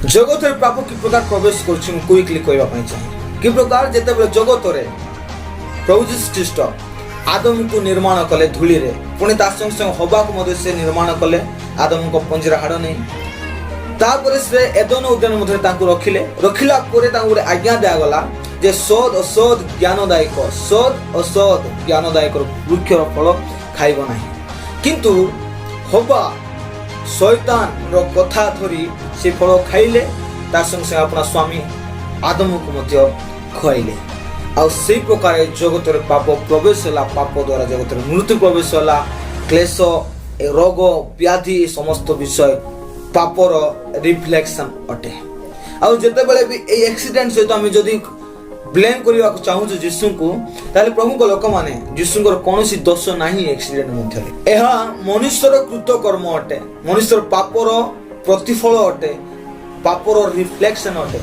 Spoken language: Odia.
ଜଗତରେ ପାପ କି ପ୍ରକାର ପ୍ରବେଶ କରୁଛି, ମୁଁ କୁଇକଲି କହିବା ପାଇଁ ଚାହେଁ। କି ପ୍ରକାର ଯେତେବେଳେ ଜଗତରେ ପ୍ରଭୁ ଯୀଶୁ ଖ୍ରୀଷ୍ଟ ଆଦମକୁ ନିର୍ମାଣ କଲେ ଧୂଳିରେ, ପୁଣି ତା ସଙ୍ଗେ ସଙ୍ଗେ ହବାକୁ ମଧ୍ୟ ସେ ନିର୍ମାଣ କଲେ ଆଦମଙ୍କ ପଞ୍ଜରା ହାଡ଼ ନେଇ। ତାପରେ ସେ ଏଦନ ଉଦ୍ୟାନ ମଧ୍ୟରେ ତାଙ୍କୁ ରଖିଲେ। ରଖିଲା ପରେ ତାଙ୍କୁ ଗୋଟେ ଆଜ୍ଞା ଦିଆଗଲା ଯେ ସଦ୍ ଅସଦ୍ ଜ୍ଞାନଦାୟକ ବୃକ୍ଷର ଫଳ ଖାଇବ ନାହିଁ। କିନ୍ତୁ ହବା ଶୈତାନର କଥା ଧରି ସେ ଫଳ ଖାଇଲେ। ତା ସଙ୍ଗେ ସଙ୍ଗେ ଆପଣା ସ୍ୱାମୀ ଆଦମକୁ ମଧ୍ୟ ଖୁଆଇଲେ। ଆଉ ସେଇ ପ୍ରକାର ଜଗତରେ ପାପ ପ୍ରବେଶ ହେଲା। ପାପ ଦ୍ୱାରା ଜଗତରେ ମୃତ୍ୟୁ ପ୍ରବେଶ ହେଲା। କ୍ଲେଶ, ରୋଗ, ବ୍ୟାଧି, ଏ ସମସ୍ତ ବିଷୟ ପାପର ରିଫ୍ଲେକ୍ସନ ଅଟେ। ଆଉ ଯେତେବେଳେ ବି ଏଇ ଆକ୍ସିଡେଣ୍ଟ ସହିତ ଆମେ ଯଦି ବ୍ଲେମ୍ କରିବାକୁ ଚାହୁଁଛୁ ଯୀଶୁଙ୍କୁ, ତାହେଲେ ପ୍ରଭୁଙ୍କ ଲୋକମାନେ, ଯୀଶୁଙ୍କର କୌଣସି ଦୋଷ ନାହିଁ ଆକ୍ସିଡେଣ୍ଟ ମଧ୍ୟରେ। ଏହା ମନୁଷ୍ୟର କୃତ କର୍ମ ଅଟେ, ମନୁଷ୍ୟର ପାପର ପ୍ରତିଫଳ ଅଟେ, ପାପର ରିଫ୍ଲେକ୍ସନ ଅଟେ।